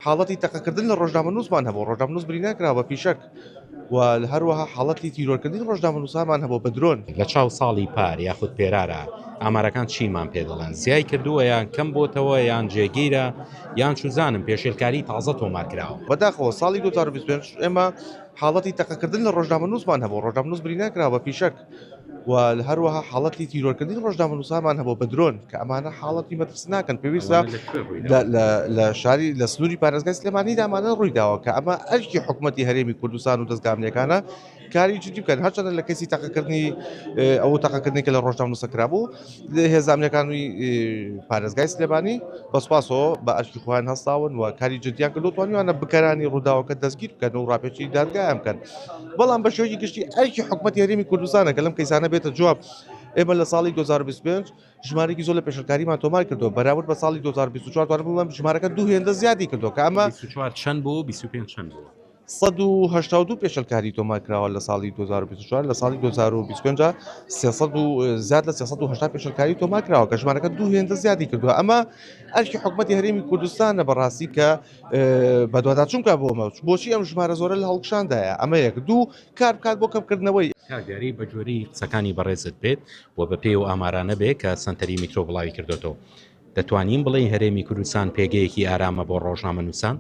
حاڵەتی تەقەکردن لە ڕۆژنامەنووسمان هەبوو، ڕۆژنامەنووس بریندار کرا بە فیشەک و هەروەها حاڵەتی تیرۆرکردنی ڕۆژنامەنووسانمان هەبوو بە درۆن. لە چاو ساڵی پار یاخود پێرارا ئامارەکان چیمان پێ دەڵێن؟ زیای کردووە یان کەم بۆتەوە یان جێگیرە یان چوزانم پێشێلکاری تازە تۆمار کراوە؟ بەداخەوە ساڵی 2025 ئێمە حاڵەتی تەقەکردن لە ڕۆژنامەنووسمان هەبوو، ڕۆژنامەنووس بریندار کرا بە فیشەک و هەروەها حاڵەتی تیرۆرکردنی ڕۆژنامەنووسانمان هەبوو بە درۆن کە ئەمانە حاڵەتی مەترسناکەن پێویستە لە شاری لە سنووری پارێزگای سلێمانیدا ئەمانە ڕوویداوە کە ئەمە ئەرکی حکوومەتی هەرێمی کوردستان و دەزگا ئەمنیەکانە کاری جدی بکەن هەرچەندە لە کەسی تەقەکردنی ئەو تەقەکردنی کە لە ڕۆژنامەنووسە کرابوو هێزە ئەمنیەکانی پارێزگای سلێمانی بە سوپاسەوە بە ئەرکی خۆیان هەستاون و کاری جدیان کردو توانیوانە بکەرانی ڕووداوەکە دەستگیر بکەن و ڕاپێچی دادگایان بکەن بەڵام بە شێوەیەکی گشتی ئەرکی حکومەتی هەرێمی کوردستانە کە لەم کەیسانە بێتە جواب ئێمە لە ساڵی 2025 ژمارەیەکی زۆر لە پێشلکاریمان تۆمار کردو بەراورد بە ساڵی 2024 توانم بڵێم ژمارەکە دوو هێندە زیادی کردو کە ئەمە 24 چەند بوو 25 چەند بوو 182 پێشلکاری تۆمار کراوە لە ساڵی 2024 لە ساڵی 2025 300 و زیاد لە 380 پێشلکاری تۆمار کراوە کە ژمارەکە دوو هێندە زیادی کردووە ئەمە ئەرکی حکومەتی هەرێمی کوردستانە بەڕاستی کە بەدواداچوون بکات بۆ ئەمە بۆچی ئەم ژمارە زۆرە لە هەڵکشاندایە ئەمە یەک دوو کار بکات بۆ کەمکردنەوەی. کاک دیاری بە گوێرەی قسەکانی بەڕێزت بێت و بە پێی ئەو ئامارانە بێت کە سەنتەری میترۆ بڵاوی کردۆتەوە دەتوانین بڵێین هەرێمی کوردستان پێگەیەکی ئارامە بۆ ڕۆژنامەنووسان؟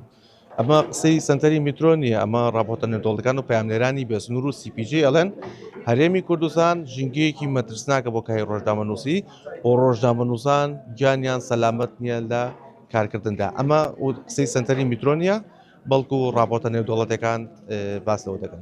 ئەمە قسەی سەنتەری میترۆ نییە، ئەمە ڕاپۆرتە نێودەوڵەتیەکان و پەیامنێرانی بێسنوور و CPJ ئەڵێن هەرێمی کوردستان ژینگەیەکی مەترسناکە بۆ کاری ڕۆژنامەنووسی و ڕۆژنامەنووسان گیانیان سەلامەت نییە لە کارکردندا ئەمە قسەی سەنتەری میترۆ نییە بەڵکو ڕاپۆرتە نێودەوڵەتیەکان باس لەوە دەکەن.